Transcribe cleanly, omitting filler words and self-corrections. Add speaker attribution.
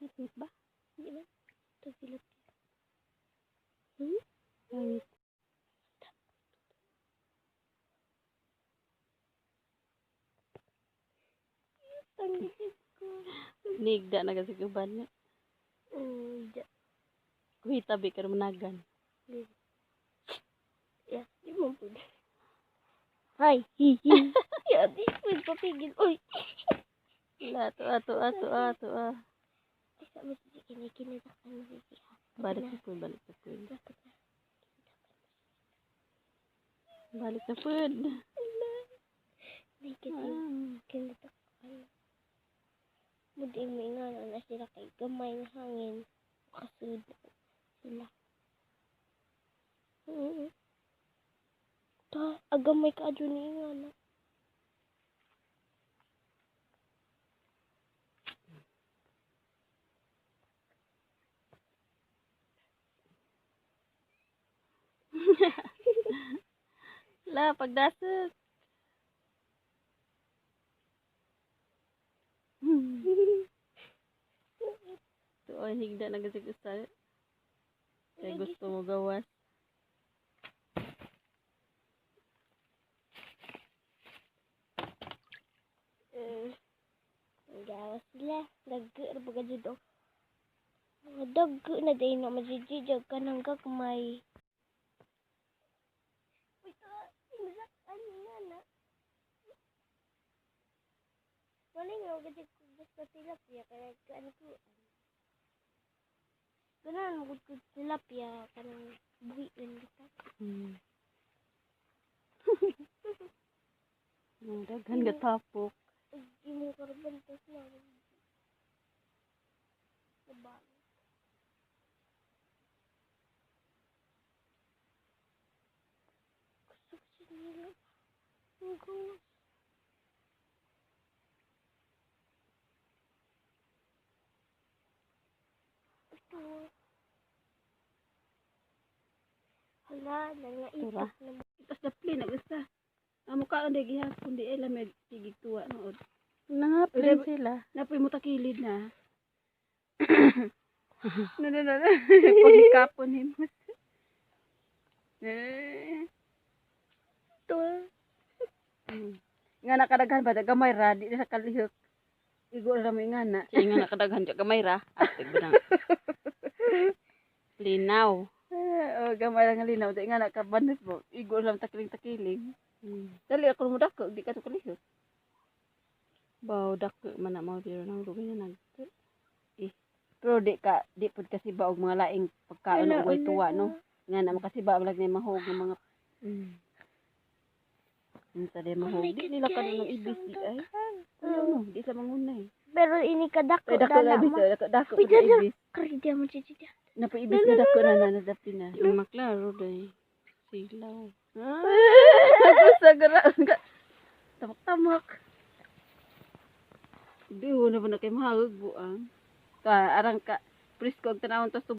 Speaker 1: Ngit ba?
Speaker 2: Di ba? Ito tilapia. Hmm?
Speaker 1: Langit.
Speaker 2: Ang likod ko.
Speaker 1: Nigda na kasi uban niya.
Speaker 2: Ja.
Speaker 1: Kuhita bi karon managan.
Speaker 2: Ya, di mo pwede. Hi, hi, hi. Ya, di pwede papigil. Uy!
Speaker 1: La to ato ato ato ah.
Speaker 2: Ay, sa mo si kinikinitakan mo si siya.
Speaker 1: Balik na po, balik na po.
Speaker 2: Dapat na.
Speaker 1: Balik na po.
Speaker 2: Naked yung kinitakan. Mudi mo nga na sila kay gamay ng hangin. Kasud sila. Ta, agamay ka adyo ni nga na.
Speaker 1: La, pagdasok. Tuoy, higda na kasi gusto. Kaya gusto mo gawas.
Speaker 2: Gawas sila. Dagko ra ba jud oh. Mga dagko na day na majijijag ka ng gagmay. Uy, ta, masak ano nga na. Wala nga gud ko basta tilapia kaya ano ko. Ganan mo gud ko tilapia kanang buhiin kita.
Speaker 1: Daghan ga tapok.
Speaker 2: Ug imong karban tas na. Diba? Gusto ko sa nila. Ang gawas. Ito. Hala,
Speaker 1: Tura.
Speaker 2: nangaitok na.
Speaker 3: Itas dapli na gusto. Amo ka ang gihapon di ay lamig tigig tuwa nood.
Speaker 1: Nangaplin sila.
Speaker 3: Napoy mo takilid na. No, no, no, no. Pagkapon himo. Eh.
Speaker 2: Ito.
Speaker 3: Nga nakadaghan ba gamay ra di na sa kalihok. Igo ra mo nga na.
Speaker 1: Kaya nga nakadaghan dyan gamay ra. Ate ba na? Linaw.
Speaker 3: Eh, oh, gamay ra nga linaw di nga nakabanot mo. Igo ra mo takiling takiling. Dali ako mo dako di ka to kalihok.
Speaker 1: Baw, dako man na mo pero nang lugay na nag.
Speaker 3: Pero di ka di pud kasi ba og mga laing pagkaon
Speaker 2: Wala,
Speaker 3: og way
Speaker 2: wala.
Speaker 3: tuwa no. Nga na makasiba lag ni mahog ng mga unsa di
Speaker 2: Oh
Speaker 3: mahog.
Speaker 2: my
Speaker 3: Di
Speaker 2: God,
Speaker 3: nila kanang
Speaker 2: guys,
Speaker 3: ibis
Speaker 2: ang
Speaker 3: di ay.
Speaker 2: daghan.
Speaker 3: Ayaw no, di sa mangunay.
Speaker 2: Pero ini kadako
Speaker 3: Ay dako na
Speaker 2: dala
Speaker 3: ibis,
Speaker 2: mo.
Speaker 3: oh, dako dako
Speaker 2: Uy,
Speaker 3: pud na
Speaker 2: dala.
Speaker 3: ibis.
Speaker 2: Kari di mo chichi.
Speaker 3: Napo ibis na dako na na nadapti na.
Speaker 1: Di maklaro day. Silaw.
Speaker 3: Ah, sa gara. Tamak-tamak. Di na ba na kay mahagag buang. Ka arang ka presko og tanawon tas.